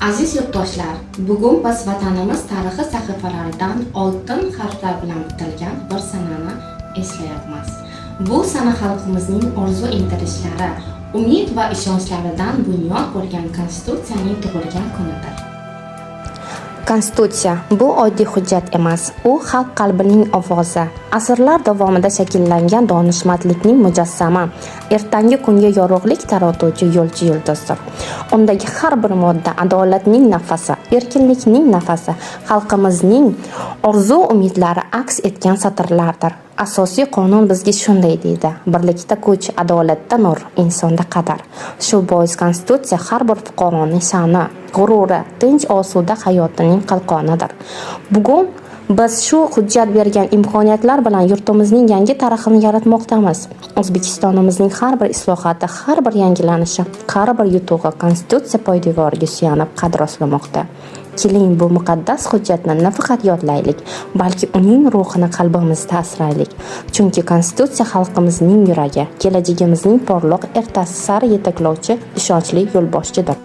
Aziz yurtdoshlar, bugun biz vatanimiz tarixi sahifalaridan oltin harflar bilan bitilgan bir sanani eslayapmiz. Bu sana xalqimizning orzu intilishlari, umid va ishonchlaridan bunyod bo'lgan Konstitutsiyaning tug'ilgan kunidir. Konstitutsiya bu oddiy hujjat emas, u xalq qalbining ovozi, asrlar davomida shakllangan donishmandlikning mujassami, ertangi kunga yorug'lik taratuvchi yo'lchi yulduzdir. Undagi har bir modda adolatning nafasi, erkinlikning nafasi, xalqimizning orzu umidlari aks etgan satrlardir. Asosiy qonun bizga shunday deydi: birlikda kuch, adolatda nur, insonda qadr. Shu bois Konstitutsiya har bir fuqaroning sha'ni, g'ururi, tinch osuda hayotining qalqonidir. Bugun biz shu hujjat bergan imkoniyatlar bilan yurtimizning yangi tarixini yaratmoqdamiz. O'zbekistonimizning har bir islohoti, har bir yangilanishi, har bir yutug'i Konstitutsiya poydevoriga suyanib qad rostlamoqda. Keling, bu muqaddas hujjatni nafaqat yodlaylik, balki uning ruhini qalbimizda asraylik. Chunki Konstitutsiya xalqimizning yuragi, kelajagimizning porloq ertasi sari yetaklovchi ishonchli yo'lboshchidir.